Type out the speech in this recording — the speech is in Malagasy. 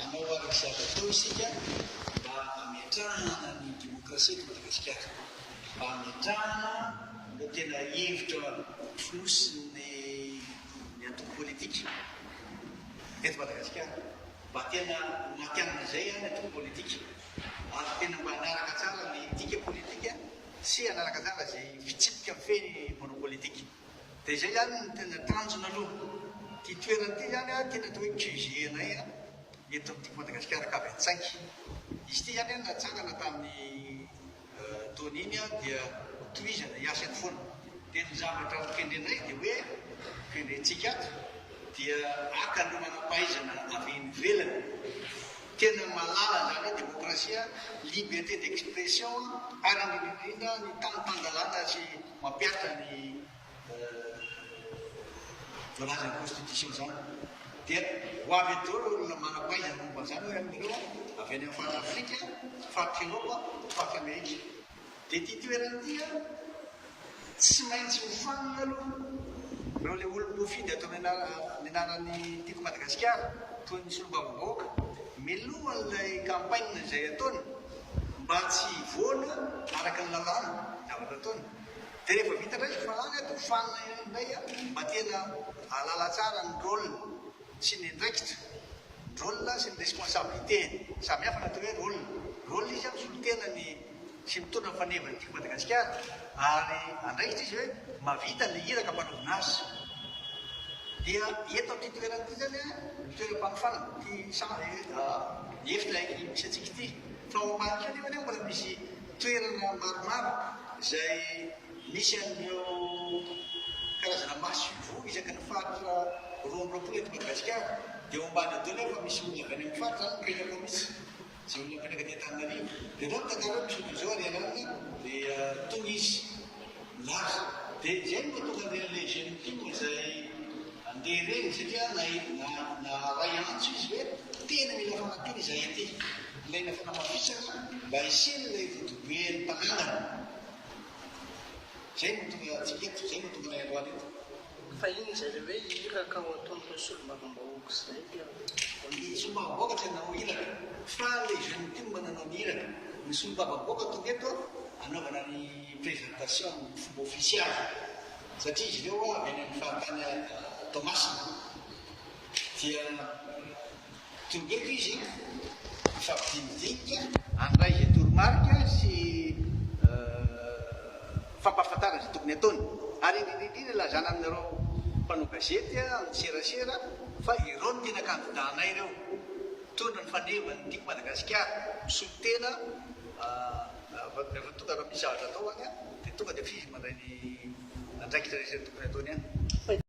Hanao araka izay azo atao isika mba hametrahana ny demokrasia eto Madagasikara, mba hametrahana ireo tena hevitra fonosin'ny ny antoko politika eto Madagasikara, mba tena ho matihanina izay ny antoko politika ary tena mba hanaraka tsara ny etika politika sy hanaraka tsara izay fitsipika mifehy ny mpanao politika. Dia izay izany no tena tanjona aloha. Ity toerana ity izany tena atao hoe QG anay eto amin'ity Madagasikara Cave Antsainky. Izy ity izany natsangana tamin'ny taona iny dia hotohizana hiasa eto foana. Dia ny zavatra nokendrenay dia hoe kendrentsika ato dia haka an'ireo manam-pahaizana avy any ivelany tena mahalala izany hoe demokrasia, liberté d'expression ary indrindra indrindra ny tany tan-dalàna sy mampihatra ny voalazan'ny constitution izany dia ho avy eto daholo ireo olona manam-pahaizana momba an'izany hoy aminareo avy any amin'ny faritra Afrika, faritra Eropa, faritra Amerika. Dia ity toerana ity an, tsy maintsy hofanina aloha ireo ilay olom-boafidy ato amin'ny anaran'ny Tiako Madagasikara toy ny solombavambahoaka mialohan'ilay campagne izay ataony mba tsy hivoana araka ny lalàna ny zavatra ataony. Dia rehefa vita indray izy fa any dia hofanina ihany indray mba tena hahalala tsara ny rôle sy ny andraikitra, ny rôle sy ny responsabilité-ny. Samy hafa ny atao hoe rôle. Rôle izy misolo tena ny sy mitondra ny fanevan'ny Tiako Madagasikara ary andraikitra izy hoe mahavita ilay iraka ampanaovina azy. Dia eto amin'ity toerana ity izany ny toeram-panofanana, ity efitra misy antsika ity. Fa ao ambany kely eo anie mbola misy toerana maromaro izay misy an'ireo karazana masoivoho isaky ny faritra 22 eto Madagasikara. Dia ao ambany ao daholo efa misy olona avy any amin'ny faritra izany mipetraka ao mihitsy. Izay olona mipetraka aty Antananarivo. Dia ireo mitantara hoe misy ohatran'izao ary ialana dia tonga izy milaza. Dia izay no mahatonga an'ireny le jeune team izay Andeha ireny satria naharay antso izy hoe tena mila fanampiana izahay aty. Ilaina fanamafisana mba hisian'ilay rodoben'ny mpanangana. Izay no tonga antsika eto, izay no tonga anay androany eto. Fa inona izay ilay hoe iraka ho ataon'ireo solombavambahoaka izay? Ny solombavambahoaka tsy hanao iraka fa ilay jeune team nanao ny iraka. Ny solombavambahoaka tonga eto hanaovana ny présentation amin'ny fomba ofisialy. Satria izy ireo avy any amin'ny faritany Toamasina dia tonga eto izy hifampidinidinika handray izay toromarika sy fampahafantarana izay tokony hataony. Ary indrindra indrindra ilazana aminareo mpanao gazety amin'ny serasera fa ireo no tena kandida anay ireo. Mitondra ny fanevan'ny Tiako Madagasikara, misolo tena rehefa tonga raha misy zavatra atao any dia tonga dia efa izy mandray ny andraikitra rehetra tokony hataony any.